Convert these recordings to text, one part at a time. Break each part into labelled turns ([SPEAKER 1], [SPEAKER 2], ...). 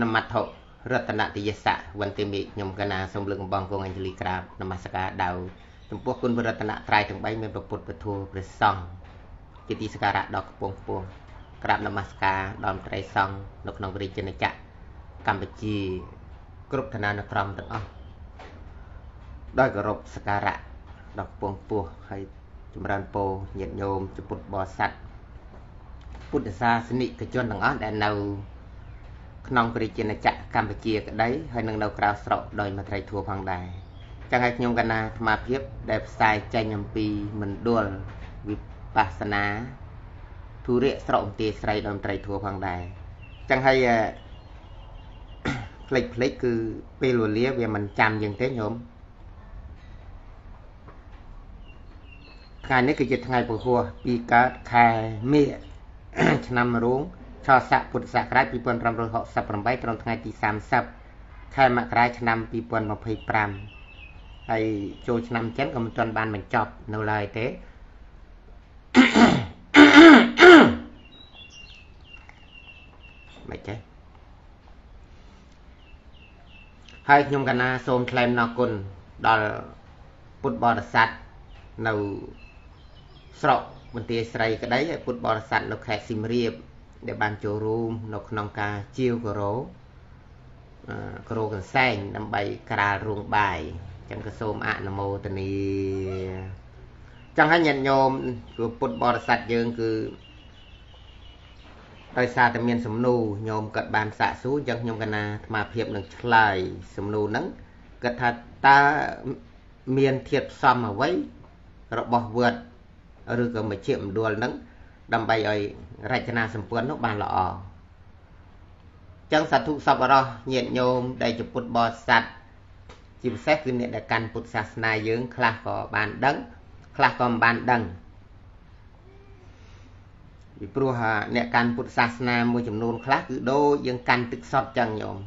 [SPEAKER 1] នមត្ថុរតនតិយសៈវន្តិមិខ្ញុំកណាសូមលើកកំបងគងអញ្ជលីក្រាបនមស្ការដៅចំពោះគុណរតនត្រ័យទាំង3មានព្រះពុទ្ធពធព្រះសង្ឃជាទីសក្ការៈដ៏ខ្ពង់ខ្ពស់ក្រាបនមស្ការដល់មន្ត្រីសង្ឃនៅក្នុងព្រះរាជាណាចក្រកម្ពុជាគ្រប់ឋានានុក្រមទាំងអស់ដោយគោរពសក្ការៈដ៏ខ្ពង់ខ្ពស់ហើយចម្រើនពរញាតិញោមជាពុទ្ធបរិស័ទពុទ្ធសាសនិកជនទាំងអស់ដែលនៅក្នុងព្រះរាជាណាចក្រកម្ពុជាក្តីហើយនឹងនៅក្រៅស្រុកដោយមន្ត្រីធัวផងដែរចឹងហើយខ្ញុំកណាអាត្មាភាពដែលផ្សាយចេញអំពីមណ្ឌលវិបស្សនាធុរៈស្រុកបន្ទាយស្រីដោយមន្ត្រីធัวផងដែរចឹងហើយផ្លេចផ្លេចគឺពេលវេលាវាមិនចាំយើងទេញោមថ្ងៃនេះគឺជាថ្ងៃពហុពីកើតខែមិញឆ្នាំរោងឆស័កពុទ្ធសករាជ2568ត្រង់ថ្ងៃទី30ខែមករាឆ្នាំ2025ហើយចូលឆ្នាំចិនក៏មិនទាន់បានបញ្ចប់នៅឡើយទេមិនចេះហើយខ្ញុំកណាសូមថ្លែងអំណរគុណដល់ពុទ្ធបរិស័ទនៅស្រុកបន្ទាយស្រីក្តីហើយពុទ្ធបរិស័ទនៅខេត្តសៀមរាបដែលបានចូលរួមនៅក្នុងការជាវការ៉ូការ៉ូកន្សែងដើម្បីក្រាលរោងបាយចឹងក៏សូមអនុមោទនាចឹងហើយញាតិញោមគឺពុទ្ធបរិស័ទយើងគឺដោយសារតែមានសំណួរញោមគាត់បានសាកសួរចឹងខ្ញុំកណាអាត្មាភាពនឹងឆ្លើយសំណួរហ្នឹងគាត់ថាតើមានធាតុផ្សំអ្វីរបស់វត្តឬក៏មជ្ឈមណ្ឌលហ្នឹងដើម្បីឲ្យរចនាសម្ព័ន្ធនោះបានល្អចឹងសាធុសប្បុរសញាតិញោមដែលជាពុទ្ធបរិស័ទជាពិសេសគឺអ្នកដែលកាន់ពុទ្ធសាសនាយើងខ្លះក៏បានដឹងខ្លះក៏មិនបានដឹងពីព្រោះអ្នកកាន់ពុទ្ធសាសនាមួយចំនួនខ្លះគឺដូចយើងកាន់ទឹកសុទ្ធចឹងញោម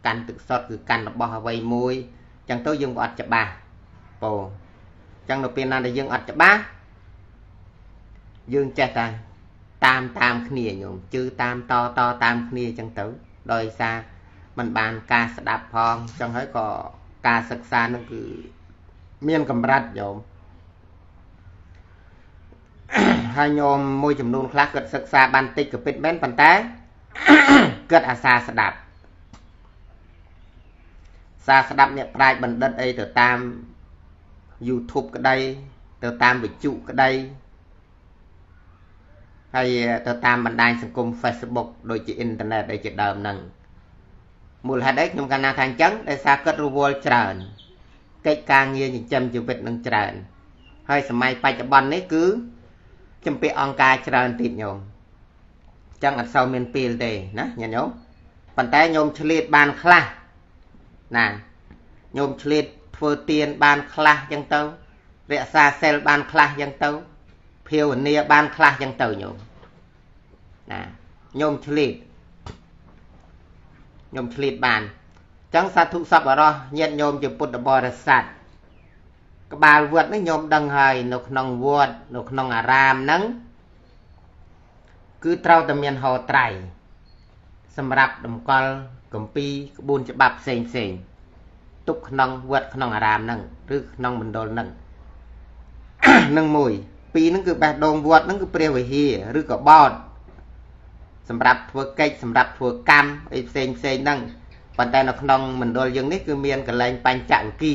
[SPEAKER 1] កាន់ទឹកសុទ្ធគឺកាន់របស់អ្វីមួយចឹងទៅយើងក៏អត់ច្បាស់ពោចឹងនៅពេលណាដែលយើងអត់ច្បាស់យើងចេះតែតាមគ្នាញោមជឿតាមតតាមគ្នាចឹងទៅដោយសារมันបានការស្ដាប់ផងចឹងហើយក៏ការសិក្សានឹងគឺមានកម្រិតញោមហើយញោមមួយចំនួនខ្លះគាត់សិក្សាបានតិចក៏ពិតមែនប៉ុន្តែគាត់អាសាស្ដាប់សារស្ដាប់អ្នកប្រាជ្ញបណ្ឌិតអីទៅតាម YouTube ក្តីទៅតាមវិទ្យុក្តីហើយទៅតាមបណ្ដាញសង្គម Facebook ដូចជាអ៊ីនធឺណិតអីជាដើមហ្នឹងមូលហេតុអីខ្ញុំកាលណាថាអញ្ចឹងដោយសារគាត់រវល់ច្រើនកិច្ចការងារចិញ្ចឹមជីវិតនឹងច្រើនហើយសម័យបច្ចុប្បន្ននេះគឺជំពាក់អង្គការច្រើនទៀតញោមអញ្ចឹងអត់សូវមានពេលទេណាញាតិញោមប៉ុន្តែញោមឆ្លៀតបានខ្លះណាញោមឆ្លៀតធ្វើទានបានខ្លះអញ្ចឹងទៅរក្សាសិលបានខ្លះអញ្ចឹងទៅភាវនាបានខ្លះអញ្ចឹងទៅញោមណាញោមឆ្លៀតញោមឆ្លៀតបានអញ្ចឹងសាធុសប្បុរសញាតិញោមជាពុទ្ធបរិស័ទក្បាលវត្តនេះញោមដឹងហើយនៅក្នុងវត្តនៅក្នុងអារាមហ្នឹងគឺត្រូវតែមានហោត្រៃសម្រាប់តម្កល់គម្ពីរក្បួនច្បាប់ផ្សេងផ្សេងទុកក្នុងវត្តក្នុងអារាមហ្នឹងឬក្នុងមណ្ឌលហ្នឹងនឹងមួយពីរហ្នឹងគឺបេះដូងវត្តហ្នឹងគឺព្រះវិហារឬក៏បោតសម្រាប់ធ្វើកិច្ចសម្រាប់ធ្វើកម្មអីផ្សេងផ្សេងហ្នឹងប៉ុន្តែនៅក្នុងមណ្ឌលយើងនេះគឺមានកន្លែងបញ្ចវគិ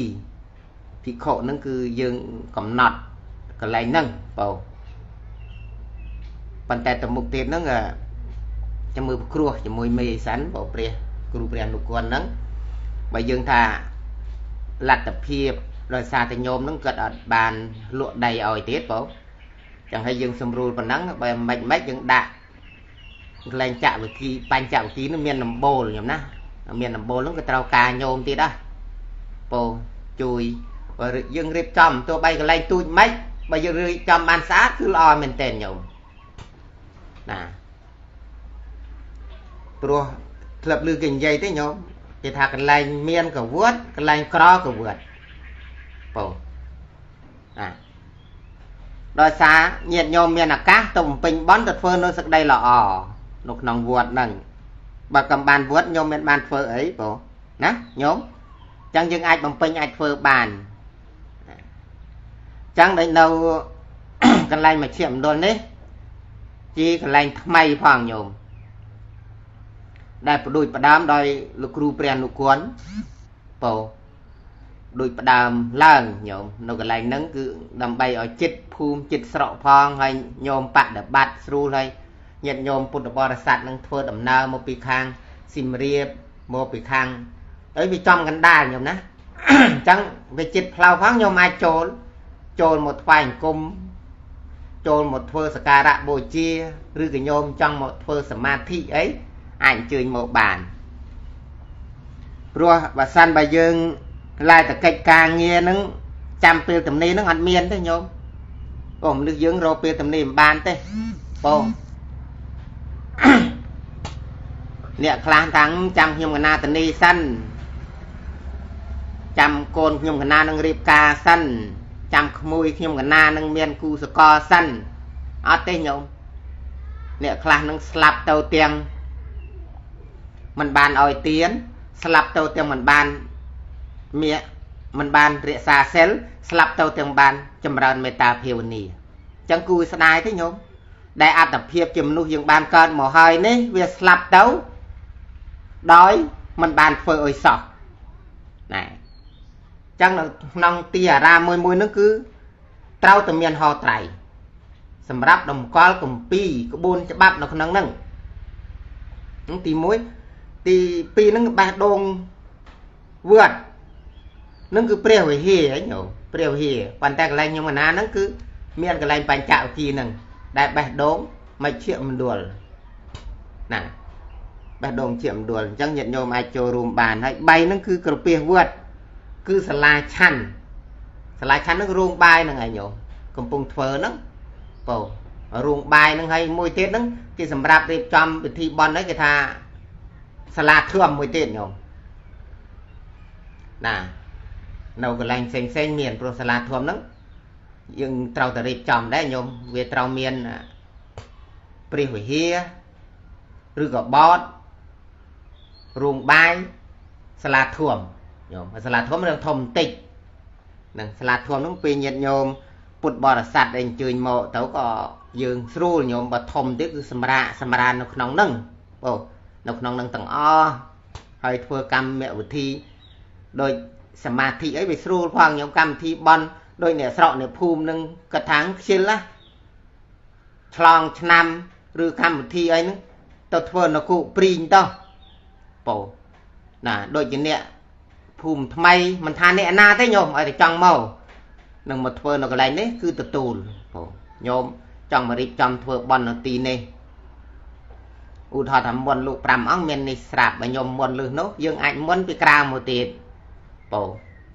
[SPEAKER 1] ភិក្ខុហ្នឹងគឺយើងកំណត់កន្លែងហ្នឹងបងប៉ុន្តែទៅមុខទៀតហ្នឹងចាំមើលគ្រោះជាមួយមេសិនបងព្រះគ្រូព្រះអនុគណហ្នឹងបើយើងថាលទ្ធភាពដោយសារតែញោមហ្នឹងគាត់អត់បានលក់ដីឲ្យទៀតបងចឹងហើយយើងសម្រួលប៉ុណ្ណឹងបើមិនយើងដាក់កន្លែងចវគិបញ្ចវគិនោះមានដំបូលញោមណាមានដំបូលហ្នឹងក៏ត្រូវការញោមទៀតដែរបងជួយបើយើងរៀបចំទោះបីកន្លែងទូចមិនបើយើងរៀបចំបានស្អាតគឺល្អមែនទែនញោមណាព្រោះធ្លាប់ឮគេនិយាយទេញោមគេថាកន្លែងមានក៏វត្តកន្លែងក្រក៏វត្តបងណាដោយសារញាតិញោមមានឱកាសទៅបំពេញបុណ្យទៅធ្វើនៅសេចក្តីល្អនៅក្នុងវត្តហ្នឹង បើកំបានវត្តញោមមានបានធ្វើអីបងណាញោមចឹងយើងអាចបំពេញអាចធ្វើបានចឹងដូចនៅកន្លែងមជ្ឈមណ្ឌលនេះជាកន្លែងថ្មីផងញោមដែលបដូចផ្ដើមដោយលោកគ្រូព្រះអនុគណពោដូចផ្ដើមឡើងញោមនៅកន្លែងហ្នឹងគឺដើម្បីឲ្យចិត្តភូមិចិត្តស្រុកផងហើយញោមបដិបត្តិស្រួលហើយញាតិញោមពុទ្ធបរិស័ទនឹងធ្វើដំណើរមកពីខាងសៀមរាបមកពីខាងអីវាចំកណ្ដាលញោមណាអញ្ចឹងវាចិត្តផ្លូវផងញោមអាចចូលមកថ្វាយអង្គមចូលមកធ្វើសក្ការៈបូជាឬក៏ញោមចង់មកធ្វើសមាធិអីអាចអញ្ជើញមកបានព្រោះបើសិនបើយើងឡាយតកិច្ចការងារហ្នឹងចាំពេលទំនេរហ្នឹងអត់មានទេញោមអូមនុស្សយើងរកពេលទំនេរមិនបានទេបងអ្នកខ្លះតាំងចាំខ្ញុំកណាតនីសិនចាំកូនខ្ញុំកណានឹងរៀបការសិនចាំក្មួយខ្ញុំកណានឹងមានគូសកលសិនអត់ទេញោមអ្នកខ្លះនឹងស្លាប់ទៅទាំងមិនបានឲ្យទៀនស្លាប់ទៅទាំងមិនបានមានមិនបានរក្សាសិលស្លាប់ទៅទាំងបានចម្រើនមេត្តាភាវនាអញ្ចឹងគួរស្ដាយទេញោមដែលអត្តភាពជាមនុស្សយើងបានកើតមកហើយនេះវាស្លាប់ទៅដោយមិនបានធ្វើអីសោះណែអញ្ចឹងនៅក្នុងទីអារាមមួយមួយហ្នឹងគឺត្រូវតែមានហោត្រៃសម្រាប់តម្កល់គម្ពីរក្បួនច្បាប់នៅក្នុងហ្នឹងទី1ទី2ហ្នឹងបេះដូងវត្តនឹងគឺព្រះវិហារហ៎ញោមព្រះវិហារប៉ុន្តែកន្លែងខ្ញុំកណាហ្នឹងគឺមានកន្លែងបញ្ចវគិ្គហ្នឹងដែលបេះដូងមជ្ឈមណ្ឌលណាបេះដូងជាមណ្ឌលអញ្ចឹងញាតិញោមអាចចូលរួមបានហើយ3ហ្នឹងគឺក្រពះវត្តគឺសាលាឆាន់សាលាឆាន់ហ្នឹងរោងបាយហ្នឹងឯងញោមកំពុងធ្វើហ្នឹងបងរោងបាយហ្នឹងហើយមួយទៀតហ្នឹងគេសម្រាប់រៀបចំពិធីបុណ្យហ្នឹងគេថាសាលាធម៌មួយទៀតញោមណានៅកន្លែងផ្សេងផ្សេងមានព្រោះសាលាធម៌ហ្នឹងយើងត្រូវតែរៀបចំដែរញោមវាត្រូវមានព្រះវិហារឬក៏បតរោងបាយសាលាធម៌ញោមសាលាធម៌រឿងធំបន្តិចនឹងសាលាធម៌ហ្នឹងពេលញាតិញោមពុទ្ធបរិស័ទអីអញ្ជើញមកទៅក៏យើងស្រួលញោមបើធំទៀតគឺសម្រាកសម្រាននៅក្នុងហ្នឹងបងនៅក្នុងហ្នឹងទាំងអស់ហើយធ្វើកម្មវិធីដោយសមាធិអីវាស្រួលផងញោមកម្មវិធីបន់ដោយអ្នកស្រុកអ្នកភូមិនឹងគាត់ថាខ្ជិលណាឆ្លងឆ្នាំឬកម្មវិធីអីហ្នឹងទៅធ្វើនៅគោកព្រីងតោះបងណាដូចជាអ្នកភូមិថ្មីមិនថាអ្នកណាទេញោមឲ្យតែចង់មកនឹងមកធ្វើនៅកន្លែងនេះគឺទទួលបងញោមចង់មករៀបចំធ្វើបន់នៅទីនេះឧទាហរណ៍ថាមុនលោក5អង្គមាននេះស្រាប់បើញោមមុនលឹះនោះយើងអាចមុនពីក្រៅមកទៀតបង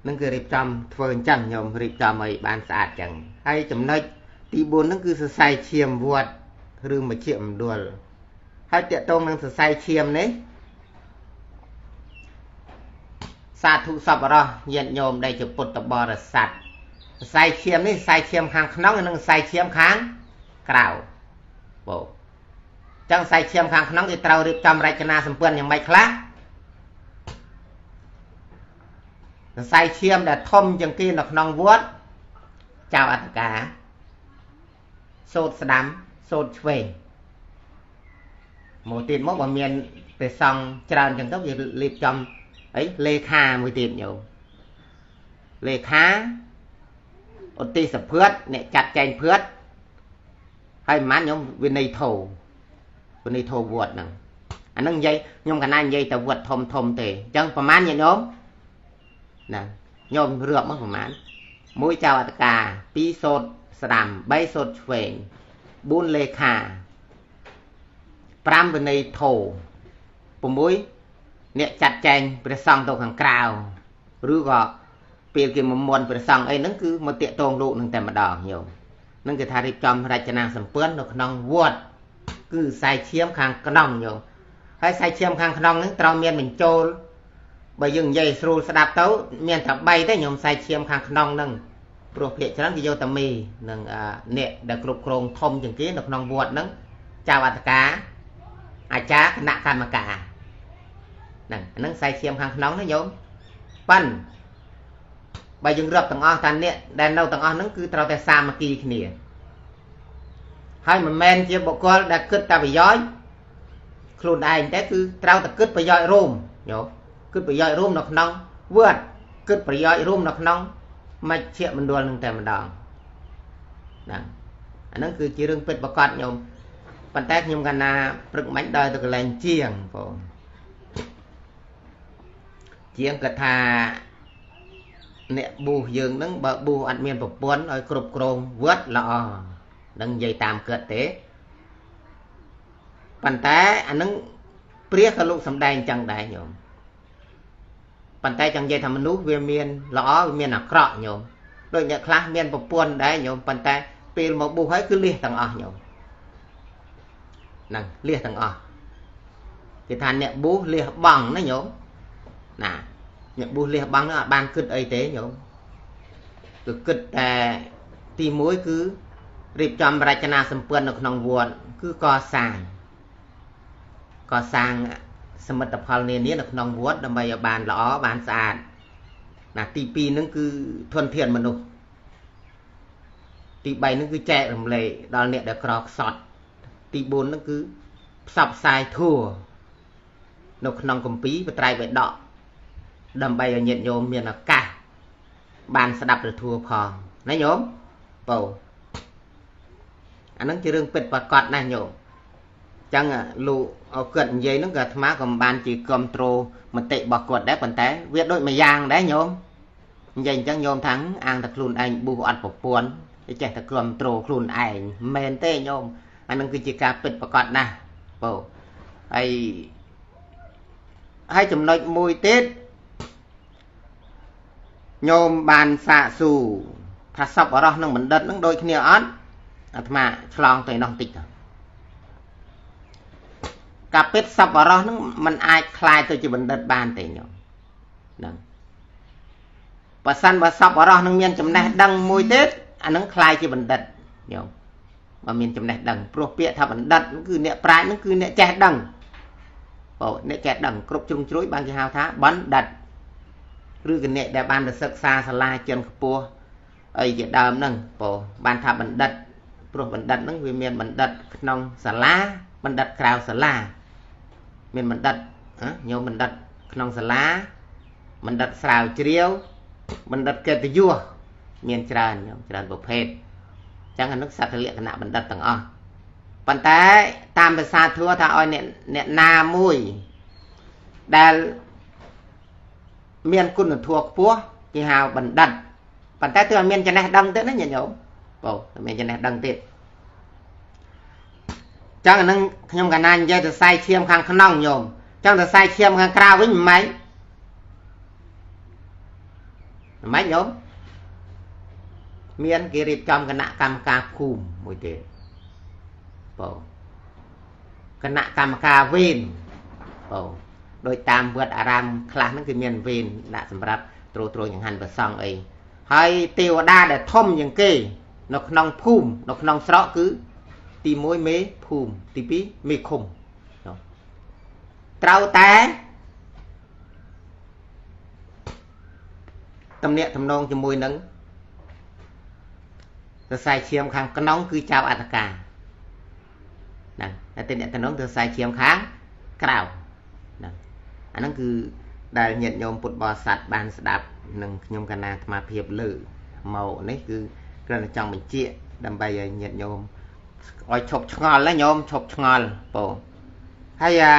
[SPEAKER 1] នឹងគឺរៀបចំធ្វើអញ្ចឹងញោមរៀបចំឲ្យបានស្អាតអញ្ចឹងហើយចំណុចទី4ហ្នឹងគឺសរសៃឈាមវត្តឬមជ្ឈមណ្ឌលហើយតកតងនឹងសរសៃឈាមនេះសាធុសប្បុរសញាតិញោមដែលជាពុទ្ធបរិស័ទសរសៃឈាមនេះសរសៃឈាមខាងក្នុងនិងសរសៃឈាមខាងក្រៅបងអញ្ចឹងសរសៃឈាមខាងក្នុងគេត្រូវរៀបចំរចនាសម្ព័ន្ធយ៉ាងម៉េចខ្លះសរសៃឈាមដែលធំជាងគេនៅក្នុងវត្តចៅអត្តកាសូត្រស្ដាំសូត្រឆ្វេងមកទៀតមកបើមានព្រះសង្ឃច្រើនចឹងទៅវារៀបចំអីលេខាមួយទៀតញោមលេខាឧទ្ទេសភឿតអ្នកចាត់ចែងភឿតហើយប្រហែលញោមវិន័យធោវិន័យធោវត្តហ្នឹងអាហ្នឹងនិយាយខ្ញុំកណានិយាយតែវត្តធំធំទេអញ្ចឹងប្រហែលញាតិញោមណាញោមរឿបមកប្រហែល1ចៅអត្តកា2សូត្រស្ដាំ3សូត្រឆ្វេង4លេខា5វិន័យធោ6អ្នកចាត់ចែងព្រះសង្ឃទៅខាងក្រៅឬក៏ពេលគេមកមន់ព្រះសង្ឃអីហ្នឹងគឺមកតាកតងលោកនឹងតែម្ដងញោមនឹងគេថារៀបចំរចនាសម្ព័ន្ធនៅក្នុងវត្តគឺខ្សែឈាមខាងក្នុងញោមហើយខ្សែឈាមខាងក្នុងហ្នឹងត្រូវមានបញ្ចូលបើយើងនិយាយស្រួលស្ដាប់ទៅមានតែ3ទេញោមខ្សែឈាមខាងក្នុងហ្នឹងព្រោះភាគច្រើនគេយកតែមេនិងអ្នកដែលគ្រប់គ្រងធំជាងគេនៅក្នុងវត្តហ្នឹងចៅអត្តកាអាចារ្យគណៈកម្មការ ហ្នឹងអាហ្នឹងខ្សែឈាមខាងក្នុងណាញោមប៉ិនបើយើងរាប់ទាំងអស់តាអ្នកដែលនៅទាំងអស់ហ្នឹងគឺត្រូវតែសាមគ្គីគ្នាហើយមិនមែនជាបុគ្គលដែលគិតតែប្រយោជន៍ខ្លួនឯងទេគឺត្រូវតែគិតប្រយោជន៍រួមញោមគិតប្រយោជន៍រួមនៅក្នុងវត្តគិតប្រយោជន៍រួមនៅក្នុងមជ្ឈមណ្ឌលនឹងតែម្ដងហ្នឹងអាហ្នឹងគឺជារឿងពិតប្រាកដញោមប៉ុន្តែខ្ញុំកាលណាព្រឹកមិញដើរទៅកន្លែងជាងបងជាងគាត់ថាអ្នកប៊ូសយើងហ្នឹងបើប៊ូសអត់មានប្រពន្ធឲ្យគ្រប់គ្រងវត្តល្អនឹងនិយាយតាមគាត់ទេប៉ុន្តែអាហ្នឹងព្រះក៏លោកសំដែងចឹងដែរញោមប៉ុន្តែចង់និយាយថាមនុស្សវាមានល្អវាមានអាក្រក់ញោមដូចអ្នកខ្លះមានប្រពន្ធដែរញោមប៉ុន្តែពេលមកប៊ូសហើយគឺលះទាំងអស់ញោមហ្នឹងលះទាំងអស់គេថាអ្នកប៊ូសលះបង់ណាញោមណាអ្នកប៊ូសលះបង់ហ្នឹងអត់បានគិតអីទេញោមគឺគិតតែទី1គឺរៀបចំរចនាសម្ព័ន្ធនៅក្នុងវត្តគឺកសាងសមិទ្ធផលនានានៅក្នុងវត្តដើម្បីឲ្យបានល្អបានស្អាតណាទី2ហ្នឹងគឺធនធានមនុស្សទី3ហ្នឹងគឺចែករំលែកដល់អ្នកដែលក្រខ្សត់ទី4ហ្នឹងគឺផ្សព្វផ្សាយធัวនៅក្នុងគម្ពីរបត្រៃបិដកដើម្បីឲ្យញាតិញោមមានឱកាសបានស្ដាប់ព្រះធម៌ផងណាញោមបើអាហ្នឹងជារឿងពិតប្រាកដណាស់ញោមចឹងលោកឲ្យគាត់និយាយហ្នឹងក៏អាត្មាក៏មិនបានជាគ្រប់ត្រូលមតិរបស់គាត់ដែរប៉ុន្តែវាដូចមួយយ៉ាងដែរញោមនិយាយអញ្ចឹងញោមថាអាងតែខ្លួនឯងប៊ូសអត់ប្រពន្ធចេះតែគ្រប់ត្រូលខ្លួនឯងមិនមែនទេញោមអាហ្នឹងគឺជាការពិតប្រាកដណាស់បើហើយចំណុចមួយទៀតញោមបានសាកសួរថាសប្បុរសនិងបណ្ឌិតនឹងដូចគ្នាអត់អាត្មាឆ្លងទៅនោះតិចទៅការពិតសប្បុរសនឹងมันអាចคล้ายទៅជាបណ្ឌិតបានទេញោមហ្នឹងបើសិនបើសប្បុរសនឹងមានចំណេះដឹងមួយទៀតអានឹងคล้ายជាបណ្ឌិតញោមបើមានចំណេះដឹងព្រោះពាក្យថាបណ្ឌិតគឺអ្នកប្រាជ្ញនឹងគឺអ្នកចេះដឹងបើអ្នកចេះដឹងគ្រប់ជ្រុងជ្រោយបានគេហៅថាបណ្ឌិតឬក៏អ្នកដែលបានទៅសិក្សាសាលាចិនខ្ពស់អីជាដើមហ្នឹងបើបានថាបណ្ឌិតព្រោះបណ្ឌិតហ្នឹងវាមានបណ្ឌិតក្នុងសាលាបណ្ឌិតក្រៅសាលាមានបណ្ឌិតញោមបណ្ឌិតក្នុងសាលាបណ្ឌិតស្រាវជ្រាវបណ្ឌិតកិត្តិយសមានច្រើនញោមច្រើនប្រភេទអញ្ចឹងអានោះសត្វលក្ខណៈបណ្ឌិតទាំងអស់ប៉ុន្តែតាមភាសាធัวថាឲ្យអ្នកណាមួយដែលមានគុណធម៌ខ្ពស់គេហៅបណ្ឌិតប៉ុន្តែទើបមានចំណេះដឹងទៀតណាញាតិញោមបងមានចំណេះដឹងទៀតចឹងអានឹងខ្ញុំកាលណានិយាយទៅសែឈាមខាងក្នុងញោមចឹងទៅសែឈាមខាងក្រៅវិញមិនម៉េចញោមមានគេរៀបចំគណៈកម្មការភូមិមួយទៀតបងគណៈកម្មការវេនបងដោយតាមវត្តអារាមខ្លះហ្នឹងគឺមានវេនដាក់សម្រាប់ត្រួតចង្ហាន់ព្រះសង្ឃអីហើយទេវតាដែលធំជាងគេនៅក្នុងភូមិនៅក្នុងស្រុកគឺទី1មេភូមិទី2មេឃុំត្រូវតែតំណាក់តំណងជាមួយនឹងសរសៃឈាមខាងក្នុងគឺចៅអត្តកាហ្នឹងតែតំណាក់តំណងសរសៃឈាមខាងក្រៅហ្នឹងអាហ្នឹងគឺដែលញាតិញោមពុទ្ធបរិស័ទបានស្ដាប់នឹងខ្ញុំកណាអាត្មាភាពលើមកនេះគឺគ្រាន់តែចង់បញ្ជាក់ដើម្បីឲ្យញាតិញោមឲ្យឈប់ឆ្ងល់ណាញោមឈប់ឆ្ងល់បងហើយអា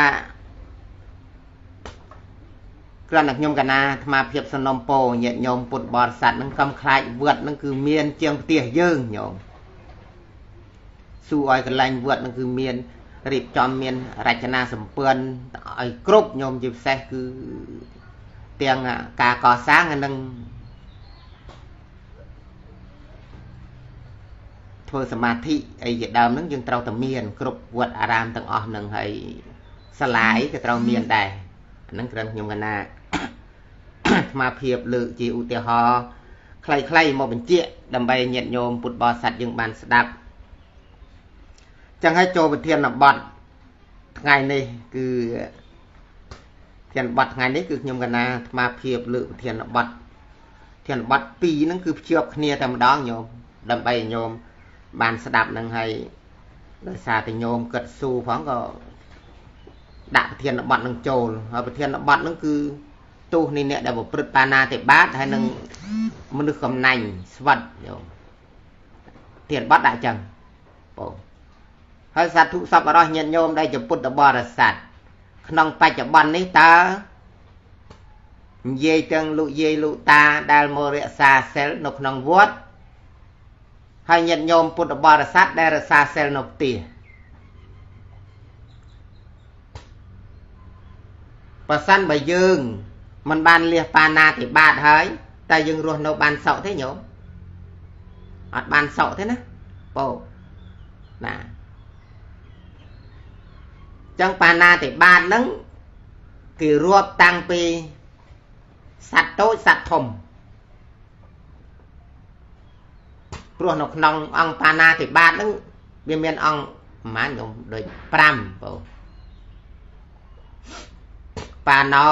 [SPEAKER 1] គ្រាន់តែខ្ញុំកណាអាត្មាភាពសំណុំពោញាតិញោមពុទ្ធបរិស័ទនឹងកុំខ្លាចវត្តនឹងគឺមានជាងផ្ទះយើងញោមសួរឲ្យកន្លែងវត្តនឹងគឺមានរៀបចំមានរចនាសម្ព័ន្ធឲ្យគ្រប់ញោមជាពិសេសគឺទាំងការកសាងនិងធ្វើសមាធិអីជាដើមហ្នឹងយើងត្រូវតែមានគ្រប់វត្តអារាមទាំងអស់ហ្នឹងហើយសាលាអីក៏ត្រូវមានដែរអាហ្នឹងគ្រាន់ខ្ញុំកណាអាត្មាភាពលើកជាឧទាហរណ៍ខ្លីៗមកបញ្ជាក់ដើម្បីញាតិញោមពុទ្ធបរិស័ទយើងបានស្ដាប់ចឹងហើយចូលប្រធានបទថ្ងៃនេះគឺ ធានបတ်ថ្ងៃនេះគឺខ្ញុំកណាអាត្មាភាពលើកធានបတ်ធានបတ်2ហ្នឹងគឺភ្ជាប់គ្នាតែម្ដងញោមដើម្បីញោមបានស្ដាប់នឹងហើយដោយសារតែញោមគិតស៊ូផងក៏ដាក់ប្រធានបទនឹងចូលហើយប្រធានបទនឹងគឺទោសនៃអ្នកដែលប្រព្រឹត្តបាណាតិបាតហើយនឹងមនុស្សកំណាញ់ស្វិតញោមធានបទដាក់ចឹងបងហើយសាធុសពរោះញាតិញោមដែលជាពុទ្ធបរិស័ទក្នុងបច្ចុប្បន្ននេះតើនិយាយទាំងលោកយាយលោកតាដែលមករក្សាសិលនៅក្នុងវត្តហើយញាតិញោមពុទ្ធបរិស័ទដែលរក្សាសិលនៅផ្ទះបើសិនបើយើងមិនបានលះបាណាតិបាតហើយតែយើងរស់នៅបានសុខទេញោមអត់បានសុខទេណាបងណាចឹងបាណាតិបាតហ្នឹងគេរាប់តាំងពីសត្វតូចសត្វធំព្រោះនៅក្នុងអង្គបាណាតិបាតហ្នឹងវាមានអង្គប្រហែលញោមដូច5បងបាណោ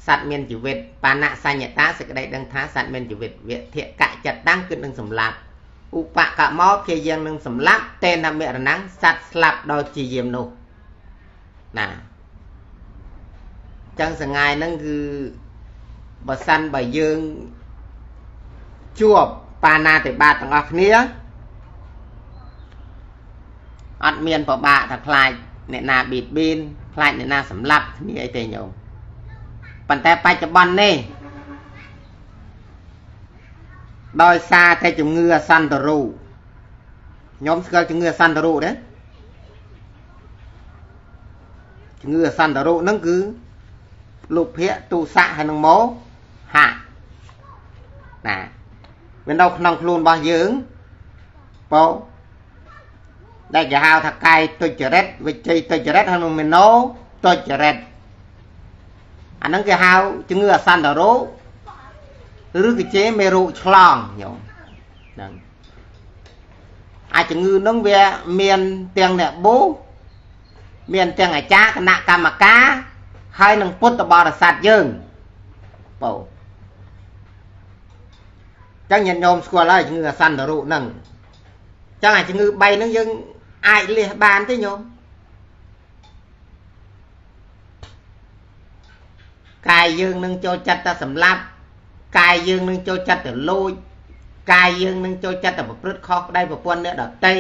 [SPEAKER 1] សត្វមានជីវិតបាណសញ្ញតាសេចក្តីដឹងថាសត្វមានជីវិតវិធកៈចិត្តតាំងគឺនឹងសម្លាប់ឧបកមោព្យាយាមនឹងសម្លាប់តេនមរណੰសត្វស្លាប់ដោយព្យាយាមនោះណាចឹងសងាយហ្នឹងគឺបើសិនបើយើងជួបបាណាតិបាតទាំងអស់គ្នាអត់មានប្របាកថាខ្លាចអ្នកណាបៀតបៀនខ្លាចអ្នកណាសម្លាប់គ្នាអីទេញោមប៉ុន្តែបច្ចុប្បន្ននេះដោយសារតែជំងឺអសន្នរូញោមស្គាល់ជំងឺអសន្នរូទេជំងឺអសន្នរូហ្នឹងគឺលោភៈទុសៈហើយនឹងមោហៈណាវានៅក្នុងខ្លួនរបស់យើងបងដែលគេហៅថាកាយទុច្ចរិតវិជ័យទុច្ចរិតហើយនឹងមโนទុច្ចរិតអាហ្នឹងគេហៅជំងឺអសន្នរោគឬក៏ជាមេរោគឆ្លងញោមហ្នឹងអាជំងឺហ្នឹងវាមានទាំងអ្នកបូមានទាំងអាចារ្យគណៈកម្មការហើយនឹងពុទ្ធបរិស័ទយើងបងចឹងញាតិញោមស្គាល់ហើយជំងឺអសន្នរោគហ្នឹងចឹងអាជំងឺ3ហ្នឹងយើងអាចលះបានទេញោមកាយយើងនឹងចូលចិត្តតែសម្លាប់កាយយើងនឹងចូលចិត្តតែលួចកាយយើងនឹងចូលចិត្តតែប្រព្រឹត្តខុសប្តីប្រពន្ធអ្នកដទៃ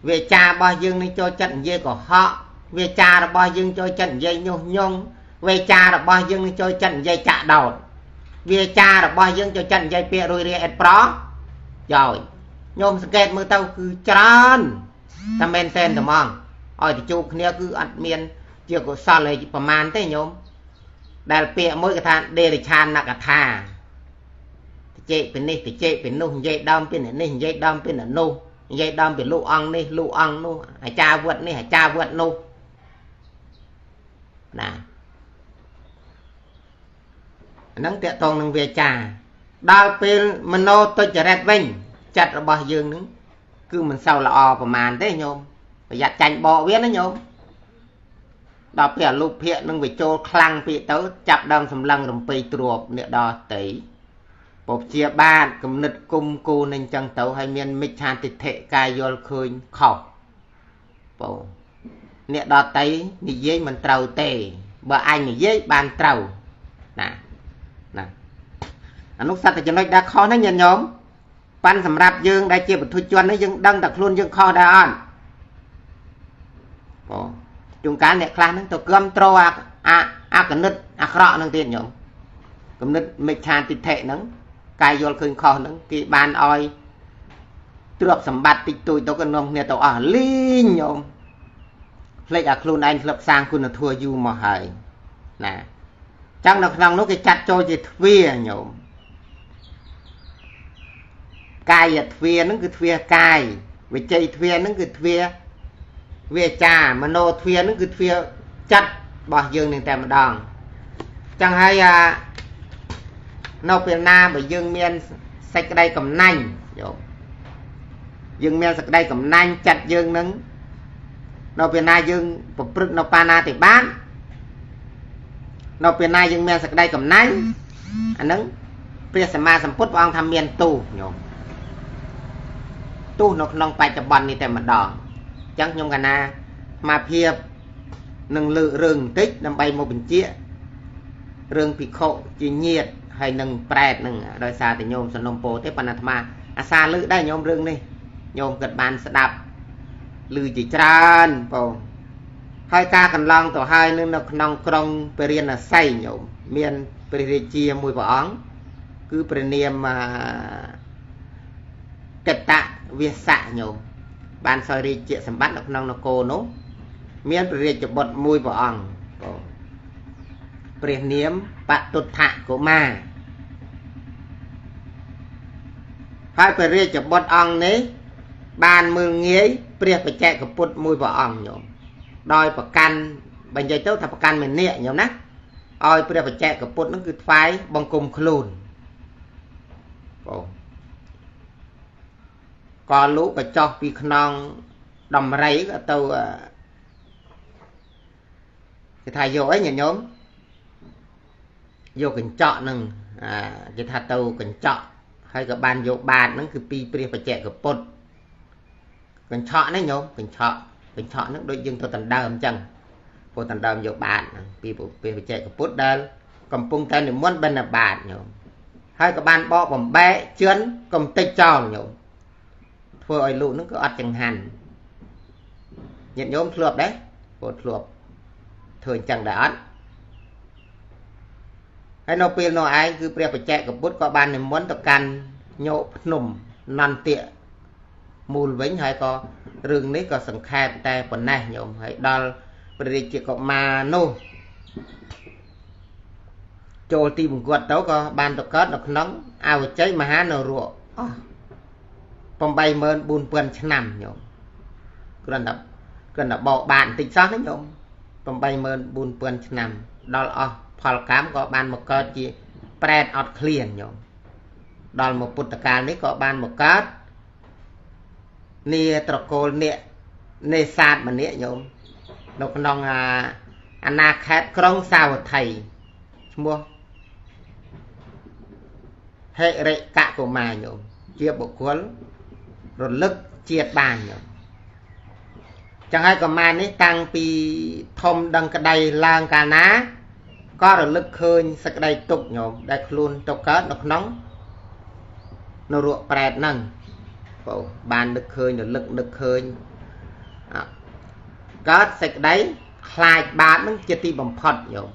[SPEAKER 1] វាចារបស់យើងនឹងចូលចិត្តនិយាយកុហកវាចារបស់យើងចូលចិត្តនិយាយញុះញង់វាចារបស់យើងនឹងចូលចិត្តនិយាយចាក់ដោតវាចារបស់យើងចូលចិត្តនិយាយពាក្យរួយរាយអត់ប្រយោជន៍ញោមសង្កេតមើលទៅគឺច្រើនតែមែនតែនត្មងឲ្យទៅជួបគ្នាគឺអត់មានជាកុសលអីប្រមាណទេញោមដែលពាក្យមួយគេថាដេរិឆានកថាតិចពីនេះតិចពីនោះនិយាយដើមពីនេះនិយាយដើមពីនោះនិយាយដើមពីលោកអង្គនេះលោកអង្គនោះអាចារ្យវត្តនេះអាចារ្យវត្តនោះណាអាហ្នឹងតកតងនឹងវាចាដល់ពេលមโนទុច្ចរិតវិញចិត្តរបស់យើងនឹងគឺមិនសូវល្អប្រមាណទេញោមប្រយ័ត្នចាញ់បកវាណាញោមដល់ពេលអលោភៈនឹងវាចូលខ្លាំងពេកទៅចាប់ដើមសម្លឹងរំពៃទ្របអ្នកដតីពព្យាបាទគំនិតគុំគូនឹងចឹងទៅហើយមានមិច្ឆាទិដ្ឋិកាយយល់ឃើញខុសបងអ្នកដតីនិយាយមិនត្រូវទេបើអញនិយាយបានត្រូវណាណាអានោះសត្វតែចំណុចដែលខុសហ្នឹងញាតិញោមប៉ាន់សម្រាប់យើងដែលជាបុថុជននេះយើងដឹងតែខ្លួនយើងខុសដែរអត់បងជួនកាលអ្នកខ្លះហ្នឹងទៅគាំទ្រអាគណិតអាក្រក់ហ្នឹងទៀតញោមគណិតមិច្ឆាទិដ្ឋិហ្នឹងកាយយល់ឃើញខុសហ្នឹងគេបានឲ្យទ្រព្យសម្បត្តិតិចតួចទៅក៏នាំគ្នាទៅអស់លីងញោមភ្លេចឲ្យខ្លួនឯងធ្លាប់សាងគុណធម៌យូរមកហើយណាចឹងនៅក្នុងនោះគេចាត់ចូលជាទ្វាញោមកាយទ្វាហ្នឹងគឺទ្វាកាយវិជ័យទ្វាហ្នឹងគឺទ្វាវាចាមโนទ្វាហ្នឹងគឺទ្វាចិត្តរបស់យើងនឹងតែម្ដងចឹងហើយអានៅពេលណាបើយើងមានសេចក្តីកំណាញ់យកយើងមានសេចក្តីកំណាញ់ចិត្តយើងនឹងនៅពេលណាយើងប្រព្រឹត្តនៅបាណាតិបាត នៅពេលណាយើងមានសក្តីកំណាញ់អាហ្នឹងព្រះសម្មាសម្ពុទ្ធព្រះអង្គថាមានទោសញោមទោសនៅក្នុងបច្ចុប្បន្ននេះតែម្ដងអញ្ចឹងខ្ញុំកណាអាភាពនឹងលើករឿងបន្តិចដើម្បីមកបញ្ជាក់រឿងភិក្ខុជាញាតហើយនឹងប្រែតនឹងដោយសារតែញោមសំណុំពោទេប៉ុន្តែអាត្មាអាសាលើកដែរញោមរឿងនេះញោមគិតបានស្ដាប់ឮជាច្រើនបងហើយការកន្លងទៅហើយនឹងនៅក្នុងក្រុងពរាណសីញោមមានព្រះរាជាមួយព្រះអង្គគឺព្រះនាមកតវាសៈញោមបានសោយរាជសម្បត្តិនៅក្នុងនគរនោះមានព្រះរាជបុត្រមួយព្រះអង្គបងព្រះនាមបតុដ្ឋកុមារហើយព្រះរាជបុត្រអង្គនេះបានមើលងាយព្រះបច្ចេកពុទ្ធមួយព្រះអង្គញោមដោយប្រកាន់បើនិយាយទៅថាប្រកាន់មេនាគញោមណាឲ្យព្រះបច្ចេកពុទ្ធនឹងគឺថ្វាយបង្គំខ្លួនបងក៏លោកក៏ចោះពីខ្នងដំរីក៏ទៅគេថាយកអីញាតិញោមយកកញ្ចក់នឹងគេថាទៅកញ្ចក់ហើយក៏បានយកបាតហ្នឹងគឺពីព្រះបច្ចេកពុទ្ធកញ្ឆក់នេះញោមកញ្ឆក់ហ្នឹងដូចយើងទៅដណ្ដើមអញ្ចឹងពោលដណ្ដើមយកបាតហ្នឹងពីព្រះបច្ចេកពុទ្ធដែលកំពុងតែនិមន្តបិណ្ឌបាតញោមហើយក៏បានបកបំបែកជឿនកំតិចចោលញោមធ្វើឲ្យលោកហ្នឹងក៏អត់ចង្ហាន់ញាតិញោមធ្លាប់ដែរពោលធ្លាប់ធ្វើអញ្ចឹងដែរអត់ហើយនៅពេលនោះឯងគឺព្រះបច្ចេកពុទ្ធក៏បាននិមន្តទៅកាន់ញោភ្នំនន្ទៈមូលវិញហើយក៏រឿងនេះក៏សង្ខេបតែប៉ុណ្ណេះញោមហើយដល់ព្រះរាជកុមារនោះចូលទីបង្គាត់ទៅក៏បានទៅកើតនៅក្នុងអវជ័យមហានរកអស់ 84000 ឆ្នាំញោមគ្រាន់តែបកបានបន្តិចសោះណាញោម 84000 ឆ្នាំដល់អស់ផលកម្មក៏បានមកកើតជាប្រែតអត់ឃ្លានញោមដល់មកពុទ្ធកាលនេះក៏បានមកកើតនាត្រកូលអ្នកនេសាទម្នាក់ញោមនៅក្នុងអាណាខេត្តក្រុងសាវត្ថីឈ្មោះហិរិកកុមារញោមជាបុគ្គលរលឹកជាតិបានញោមចឹងហើយកុមារនេះតាំងពីធំដឹងក្តីឡើងកាលណាក៏រលឹកឃើញសក្តីទុកញោមដែលខ្លួនទៅកើតនៅក្នុងនរកប្រែតហ្នឹងបងបាននឹកឃើញរលឹកនឹកឃើញកើតសេចក្តីខ្លាចបាបហ្នឹងជាទីបំផុតញោម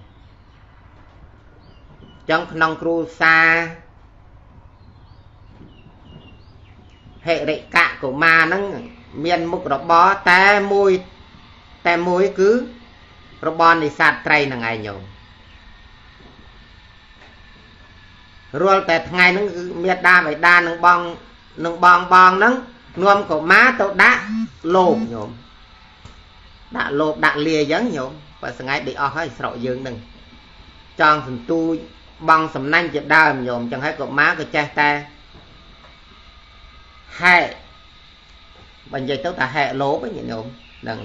[SPEAKER 1] ចឹងក្នុងគ្រូសាហិរិកកុមារហ្នឹងមានមុខរបរតែមួយគឺរបរនេសាទត្រីហ្នឹងឯងញោមរាល់តែថ្ងៃហ្នឹងគឺមេដាបៃតានឹងបងនឹងបងហ្នឹងនាំកុមារទៅដាក់លោបញោមដាក់លោបដាក់លាអញ្ចឹងញោមបើថ្ងៃដេកអស់ហើយស្រុកយើងហ្នឹងចង់សន្ទូចបងសំណាញ់ជាដើមញោមអញ្ចឹងហើយកុមារក៏ចេះតែហែកបើនិយាយទៅថាហែកលោបហ្នឹងញោមហ្នឹង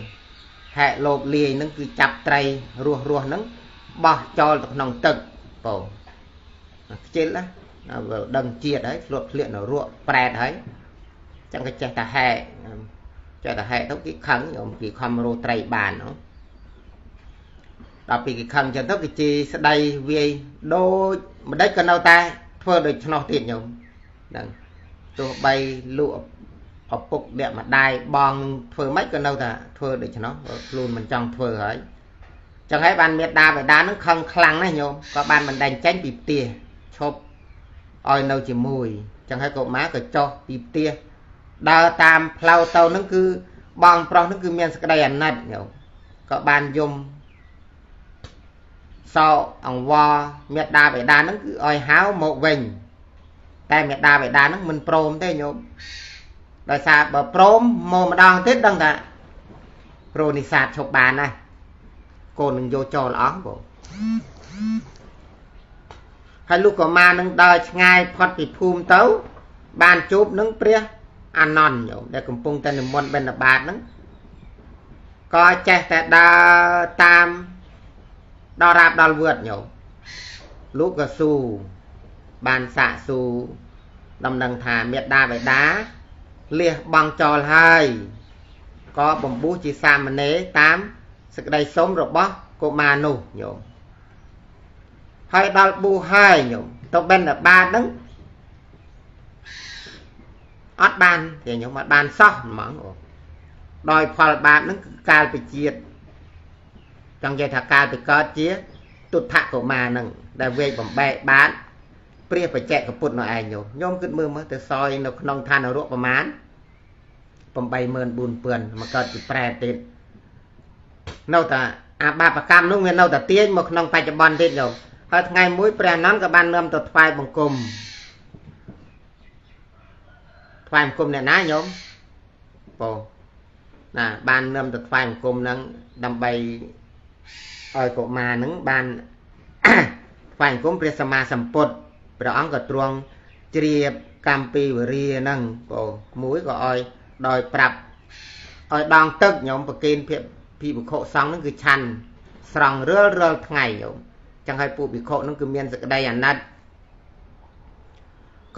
[SPEAKER 1] ហែកលោបលាយហ្នឹងគឺចាប់ត្រីរស់ហ្នឹងបោះចោលទៅក្នុងទឹកបងខ្ជិលណាដឹងជាតិហើយធ្លាប់ធ្លាក់នៅរកប្រែតហើយចឹងក៏ចេះតែហែកចេះតែហែកទៅគេខឹងញោមគេខំរោត្រីបានហ៎ដល់ពេលគេខឹងចឹងទៅគេជេរស្ដីវាយដូចម្ដេចក៏នៅតែធ្វើដូចឆ្នោះទៀតញោមហ្នឹងទោះបីលក់ឪពុកអ្នកម្ដាយបងធ្វើម៉េចក៏នៅតែធ្វើដូចឆ្នោះខ្លួនមិនចង់ធ្វើហើយចឹងហើយបានមេដាបៃតាហ្នឹងខឹងខ្លាំងណាស់ញោមក៏បានបណ្ដេញចេញពីផ្ទះឈប់ឲ្យនៅជាមួយចឹងហើយកុមារក៏ចុះពីផ្ទះដើរតាមផ្លូវទៅហ្នឹងគឺបងប្រុសហ្នឹងគឺមានសក្តីអាណិតញោមក៏បានយំសោកអង្វរមេដាបៃតាហ្នឹងគឺឲ្យហៅមកវិញតែមេដាបៃតាហ្នឹងមិនព្រមទេញោមដោយសារបើព្រមមកម្ដងទៀតដឹងថារោនិសាទឈប់បានណាកូននឹងយកចោលអស់បងហើយលោកកុមារនឹងដើរឆ្ងាយផុតពីភូមិទៅបានជួបនឹងព្រះអានន្ទញោមដែលកំពុងតែនិមន្តបិណ្ឌបាតហ្នឹងក៏ចេះតែដើរតាម ដល់រាបដល់វត្តញោមលោកក៏ស៊ូបានសាកស៊ូដំណឹងថាមេដាបេដាលះបង់ចោលហើយក៏បំបុះជាសាមណេរតាមសេចក្តីសុំរបស់កុមារនោះញោមហើយដល់ប៊ូហើយញោមទៅបិណ្ឌបាតហ្នឹងអត់បានទេញោមអត់បានសោះហ្មងអូដោយផលបាបហ្នឹងគឺកាលពីជាតិចង់និយាយថាកាលពីកើតជាទុដ្ឋកុមារហ្នឹងដែលវែកបំបែកបាតព្រះបច្ចេកពុទ្ធនៅឯងញោមញោមគិតមើលមើលទៅសយនៅក្នុងឋាននរកប្រមាណ 84000 មកកើតជាប្រែតទៀតនៅតែអាបាបកម្មនោះវានៅតែទាញមកក្នុងបច្ចុប្បន្នទៀតញោមហើយថ្ងៃមួយព្រះនន្ទក៏បាននាំទៅថ្វាយបង្គំថ្វាយបង្គំអ្នកណាញោមបងណាបាននាំទៅថ្វាយបង្គំហ្នឹងដើម្បីឲ្យកុមារហ្នឹងបានថ្វាយបង្គំព្រះសម្មាសម្ពុទ្ធព្រះអង្គក៏ទ្រង់ជ្រាបកម្មពីវរាហ្នឹងបងមួយក៏ឲ្យដោយប្រាប់ឲ្យដងទឹកញោមប្រគេនភិក្ខុសង្ឃហ្នឹងគឺឆាន់ស្រង់រាល់ថ្ងៃញោមចឹងហើយពួកភិក្ខុហ្នឹងគឺមានសេចក្តីអាណិត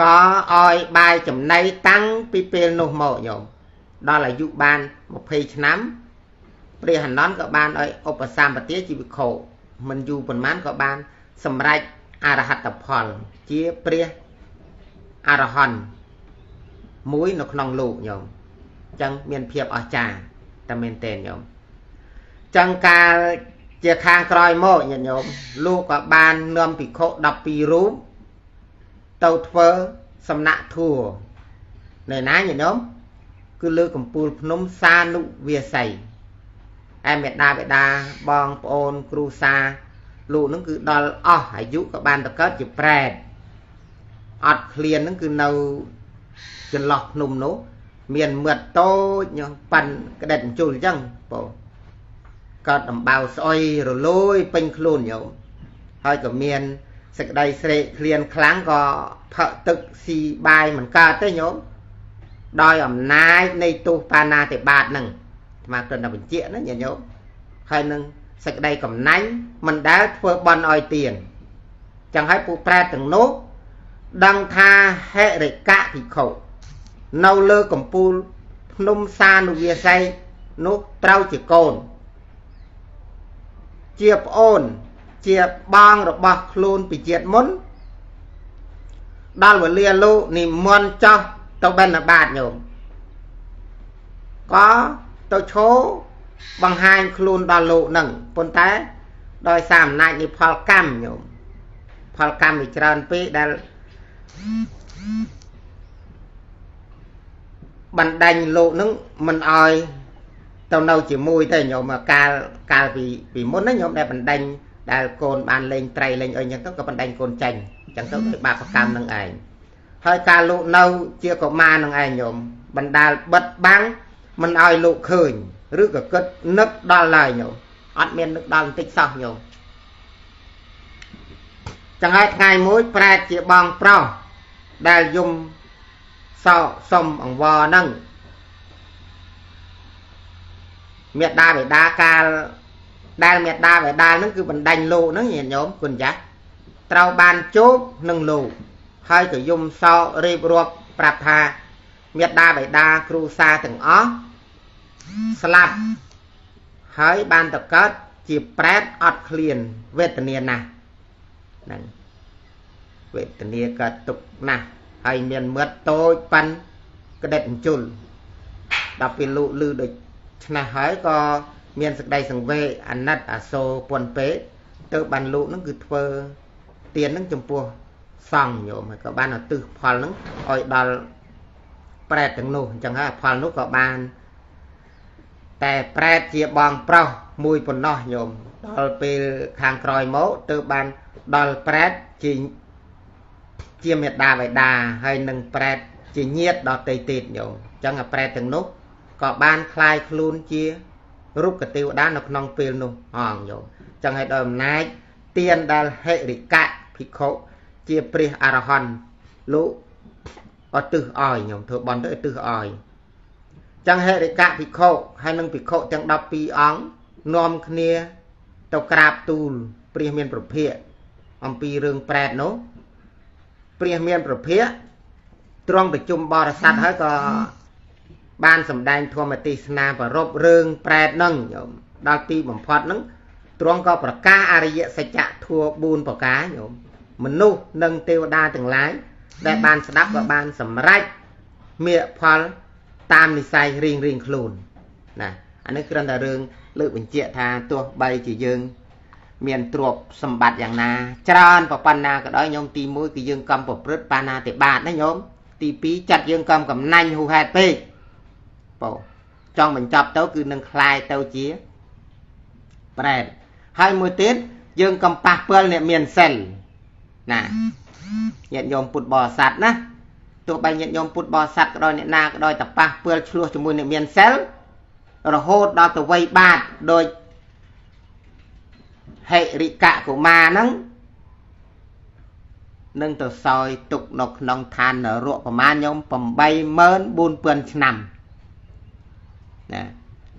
[SPEAKER 1] ក៏ឲ្យបាយចំណីតាំងពីពេលនោះមកញោមដល់អាយុបាន20ឆ្នាំព្រះអនន្តក៏បានឲ្យឧបសម្បទាជាភិក្ខុមិនយូរប៉ុន្មានក៏បានសម្រេចអរហត្តផលជាព្រះអរហន្តមួយនៅក្នុងលោកញោមចឹងមានភាពអស្ចារ្យតែមែនទែនញោមចឹងកាលជាខាងក្រោយមកញាតិញោមលោកក៏បាននាំភិក្ខុ12រូបទៅធ្វើសំណាក់ធัวនៅណាញាតិញោមគឺលើកំពូលភ្នំសានុវាសីឯមេដាបេដាបងប្អូនគ្រូសាលោកនឹងគឺដល់អស់អាយុក៏បានទៅកើតជាប្រែតអត់ឃ្លាននឹងគឺនៅចន្លោះភ្នំនោះមានមឹតតូចញោមប៉ាន់ក្តិតអញ្ជុលអញ្ចឹងបងកើតដំបៅស្អុយរលួយពេញខ្លួនញោមហើយក៏មានសេចក្តីស្រេកឃ្លានខ្លាំងក៏ផឹកទឹកស៊ីបាយមិនកើតទេញោមដោយអំណាចនៃទោសបាណាតិបាតហ្នឹងអាត្មាគ្រាន់តែបញ្ជាក់ណាញាតិញោមហើយនឹងសេចក្តីកំណាញ់មិនដែលធ្វើបន់ឲ្យទៀនចឹងហើយពួកប្រែតទាំងនោះដឹងថាហិរិកៈភិក្ខុនៅលើកំពូលភ្នំសានុវាសីនោះត្រូវជាកូនជាប្អូនជាបងរបស់ខ្លួនពីជាតិមុនដល់វេលាលោកនិមន្តចោះទៅបិណ្ឌបាតញោមក៏ទៅឈោបង្ហាញខ្លួនដល់លោកនឹងប៉ុន្តែដោយសារអំណាចនៃផលកម្មញោមផលកម្មវាច្រើនពេកដែលបណ្ដាញលោកនឹងមិនអោយទៅនៅជាមួយទេញោមកាលពីមុនណាញោមដែលបណ្ដាញដែលកូនបានលេងត្រីលេងអីចឹងទៅក៏បណ្ដាញកូនចាញ់ចឹងទៅដោយបាបកម្មនឹងឯងហើយការលោកនៅជាកុមារនឹងឯងញោមបណ្ដាលបិទបាំងមិនអោយលោកឃើញឬក៏គិតនឹកដល់ឡើយញោមអត់មាននឹកដល់បន្តិចសោះញោមចឹងហើយថ្ងៃមួយប្រែតជាបងប្រុសដែលយំសោកសុំអង្វរហ្នឹងមេដាបេដាកាលដែលមេដាបេដាហ្នឹងគឺបណ្ដាញលោកហ្នឹងញាតិញោមគុណចាស់ត្រូវបានជួបនឹងលោកហើយក៏យំសោករៀបរាប់ប្រាប់ថាមេដាបេដាគ្រូសាទាំងអស់ស្លាប់ហើយបានទៅកើតជាប្រែតអត់ឃ្លានវេទនាណាស់ហ្នឹងវេទនាកើតទុក្ខណាស់ហើយមានមឹតតូចប៉ាន់ក្តិតអញ្ជុលដល់ពេលលោកលឺដូចឆ្នេះហើយក៏មានសេចក្តីសង្វេគអាណិតអាសូរពន់ពេកទៅបានលោកនឹងគឺធ្វើទាននឹងចំពោះសង្ឃញោមហើយក៏បានឧទ្ទិសផលនឹងឲ្យដល់ប្រែតទាំងនោះអញ្ចឹងហើយផលនោះក៏បានតែប្រែតជាបងប្រុសមួយប៉ុណ្ណោះញោមដល់ពេលខាងក្រោយមកទៅបានដល់ប្រែតជាមេដាបេដាហើយនឹងប្រែតជាញាតដល់តីទៀតញោមអញ្ចឹងអាប្រែតទាំងនោះក៏បានคล้ายខ្លួនជារុក្ខទេវតានៅក្នុងពេលនោះហងញោមចឹងហើយដោយអំណាចទានដែលហិរិកៈភិក្ខុជាព្រះអរហន្តលោកឧទ្ទិសឲ្យញោមធ្វើបន់ទៅឧទ្ទិសឲ្យចឹងហិរិកៈភិក្ខុហើយនឹងភិក្ខុទាំង12អង្គនាំគ្នាទៅក្រាបទូល ព្រះមានប្រភិយអំពីរឿងប្រែតនោះព្រះមានប្រភិយទ្រង់ប្រជុំបរិស័ទហើយក៏បានសម្ដែងធម្មទេសនាប្រពរឿងប្រែតហ្នឹងញោមដល់ទីបំផុតហ្នឹងទ្រង់ក៏ប្រកាសអរិយសច្ចធម៌4ប្រការញោមមនុស្សនិងទេវតាទាំងឡាយដែលបានស្ដាប់ក៏បានសម្រេចមាគផលតាមនិស័យរៀងរៀងខ្លួនណាអានេះគ្រាន់តែរឿងលើកបញ្ជាក់ថាទោះបីជាយើងមានទ្រព្យសម្បត្តិយ៉ាងណាច្រើនប៉ុណ្ណាក៏ដោយញោមទី1គឺយើងកំប្រព្រឹត្តបាណាតិបាតណាញោមទី2ចាត់យើងកំកំណាញ់ហួសហេតុពេកបងចង់បញ្ចប់ទៅគឺនឹងคลายទៅជាប្រែតហើយមួយទៀតយើងកំប៉ះពាល់អ្នកមានសិលណាញាតិញោមពុទ្ធបរិស័ទណាទោះបីញាតិញោមពុទ្ធបរិស័ទក៏ដោយអ្នកណាក៏ដោយតែប៉ះពាល់ឆ្លោះជាមួយអ្នកមានសិលរហូតដល់ទៅវ័យបាតដោយហិរិកកុមារហ្នឹងនឹងទៅសោយទុកនៅក្នុងឋាននរកប្រមាណញោម84000ឆ្នាំណា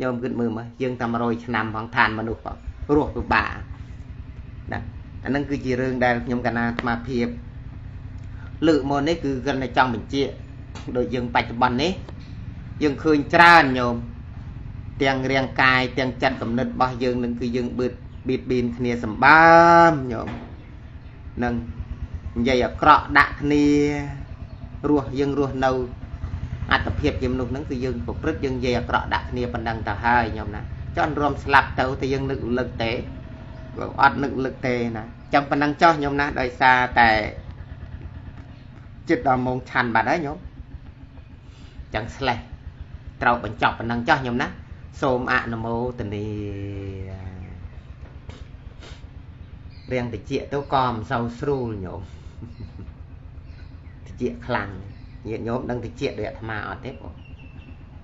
[SPEAKER 1] ញោមគិតមើលមើលយើងតែ100ឆ្នាំផងឋានមនុស្សផងរស់ពិបាកណាអាហ្នឹងគឺជារឿងដែលខ្ញុំកណាអាត្មាភាពលើកមកនេះគឺគ្រាន់តែចង់បញ្ជាក់ដូចយើងបច្ចុប្បន្ននេះយើងឃើញច្រើនញោមទាំងរាងកាយទាំងចិត្តគំនិតរបស់យើងនឹងគឺយើងបៀតបៀនគ្នាសម្បើមញោមនឹងនិយាយអាក្រក់ដាក់គ្នារស់យើងរស់នៅអត្តភាពជាមនុស្សហ្នឹងគឺយើងប្រព្រឹត្តយើងនិយាយអាក្រក់ដាក់គ្នាប៉ុណ្ណឹងទៅហើយញោមណាចន់រំស្លាប់ទៅតែយើងនឹករលឹកទេបើអត់នឹករលឹកទេណាចាំប៉ុណ្ណឹងចោះញោមណាដោយសារតែចិត្តដល់ម៉ោងឆាន់បាត់ហើយញោមចឹងស្លេះត្រូវបញ្ចប់ប៉ុណ្ណឹងចោះញោមណាសូមអនុមោទនារៀងតិចទៅក៏មិនសូវស្រួលញោមតិចខ្លាំងញាតិញោមដឹងតិចដូចអាត្មាអត់ទេបង